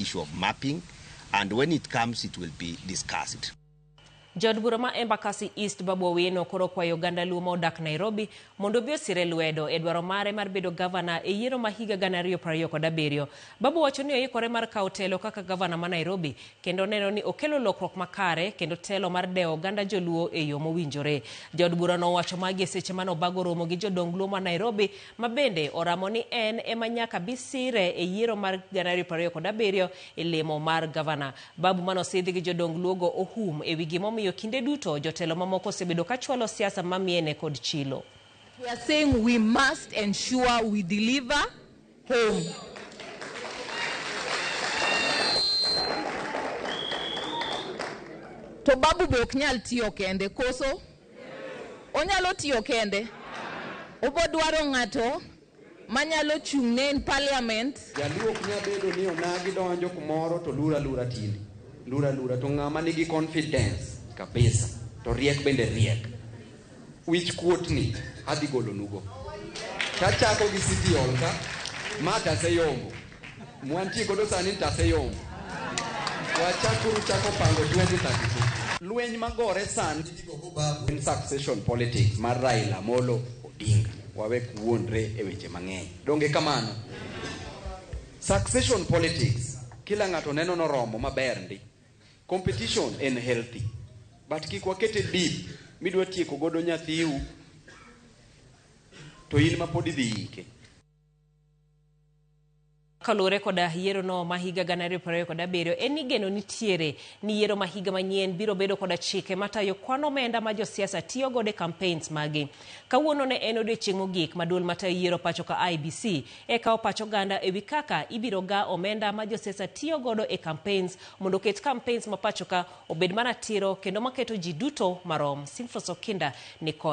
Issue of mapping and when it comes it will be discussed. Jaod bura ma Embakasi East Babu Owino koro okwayo oganda Luo ma odak Nairobi mondo obi osire lwedo e dwaro mare mar bedo gavana e yiero ma higa 2027. Babu wacho ni oikore mar kawo telo kaka gavana ma Nairobi kendo neno ni okelo lokruok makare kendo telo mar dewo oganda joluo e yo mowinjore. Jaod burano owacho magi e seche mane obago romo gi jodong Luo ma Nairobi ma bende oramo ni en ema nyaka bi sire e yiero mar 2027 e lemo mar gavana. Babu mane osidhi gi jodong Luogo ohum ewi gimomiyo kinde duto jotelo mamoko osebedo kachwalo siasa mamiene kod chilo. We are saying we must ensure we deliver home. To Babu be ok nyal tiyo kende, koso? Onyalo tiyo kende? Obo dwaro ng'ato manyalo chung'ne in parliament. Jaluo ok nyal bedo ni onagi donjo kumoro to lura lura tinde. Lura lura to ng'ama nigi confidence kabisa to riek bende riek. Wich kuot ni adhi golonugo. Tachako gi City Hall ka, ma taseyombo. Mwantie godo sani ni taseyombo. Wachakuru chako pango 2032. Lweny magore sani en succession politics mar Raila Amolo Odinga. Wawe wuondre e weche mang'eny. Donge kamano? Succession politics, kila ng'ato neno noromo maber ndi. Competition en healthy. But kik wakete deep midwa tieko godo nyathiu to in ma pod idhi ike. Kaluwore koda yiero no ma higa 2027 en ni geno nitiere ni yiero ma higa manyien biro bedo koda chike matayo kwan omenda ma josiasa tiyo godo e campaigns magi. Kawuono ne en odiochieng' mogik ma duol matayo yiero pacho ka IEBC e kawo pach oganda ewi kaka ibiro ga omenda ma josiasa tiyo godo e campaigns mondo oket campaigns ma pacho ka obed maratiro kendo maketo ji duto marom. Simfros Okinda ni kod.